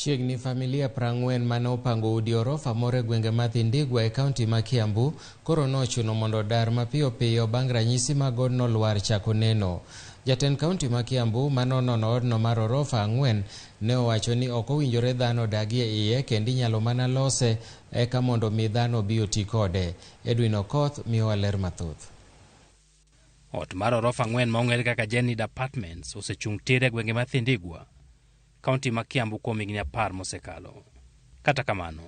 Chiegni familia 40 mane opango udi orofa moro e gwenge ma Thindigua e kaunti ma Kiambu koro nochuno mondo odar mapiyo piyo bang' ranyisi mag odno lwar chako neno. Jatend kaunti ma Kiambu manonono odno mar orofa 4 ne owacho ni ok owinjore dhano odagie iye kendo inyalo mana lose eka mondo mi dhano obi oti kode. Edwin Okoth miyowa ler mathoth. Ot mar orofa 4 ma ong'ere kaka Jenid Apartments osechung' tir e gwenge ma Thindigua, kaunti ma Kiambu kuom higni 10 mosekalo. Kata kamano,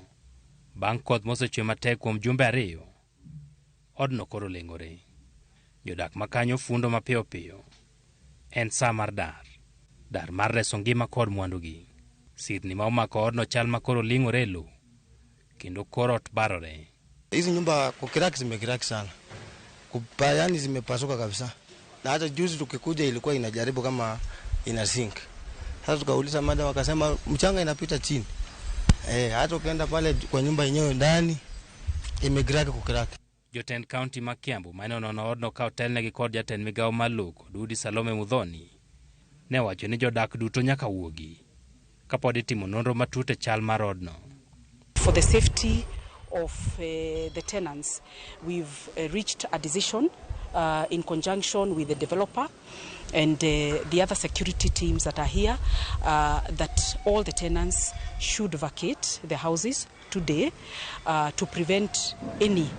bang' koth mosechwe matek kuom jumbe 2, odno koro leng'ore. Jodak makanyo fundo mapiyo piyo. En sa mar dar. Dar mar reso ngima kod mwandugi. Sirni ma omako odno chal ma koro ling'ore e lowo, kendo kor ot barore. Hizi nyumba kukiraki zimekiraki sana. Kupa, yani zimepasuka kabisa. Na hata juzi tukikuja ilikuwa inajaribu kama ina sink. Sasa tukauliza madam wakasema mchanga inapita chini. Hata ukienda pale kwa nyumba yenyewe ndani imekiraki kukiraki. Jotend kaunti ma Kiambu mane onono odno ka otelnegi kod jatend migawo mar lowo kod udi Salome Muthoni ne owacho ni jodak duto nyaka wuogi kapod itimo nonro matut e chal mar odno. For the safety of the tenants, we've reached a decision in conjunction with the developer and the other security teams that are here that all the tenants should vacate the houses today to prevent any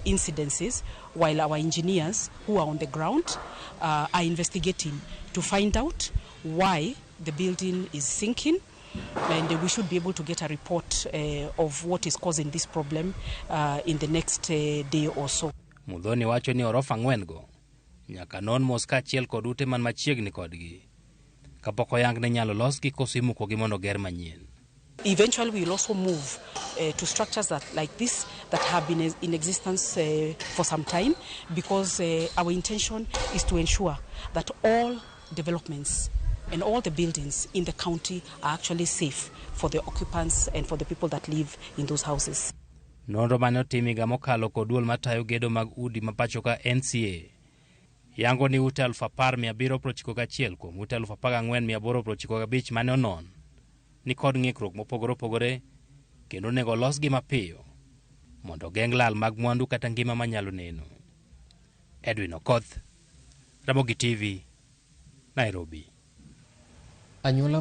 incidences while our engineers who are on the ground are investigating to find out why the building is sinking, and we should be able to get a report of what is causing this problem in the next day or so. Muthoni wacho ni orofa 4 go nyaka non mos kaachiel kod ute man machiegni kodgi kapok oyang ni inyalo losgi koso imukogi mondo ger manyien. Eventually we will also move to structures that like this that have been in existence for some time, because our intention is to ensure that all developments and all the buildings in the county are actually safe for the occupants and for the people that live in those houses. Nonro mane otim higa mokalo kod duol matayo gedo mag udi ma pacho ka NCA yango ni ute 10,791 kuom ute 14,895 mane onon ni kod ng'ikruok mopogore opogore kendo onego olosgi mapiyo mondo ogeng' lal mag mwandu kata ngima manyalo neno. Edwin Okoth, Ramogi TV, Nairobi. Anyuola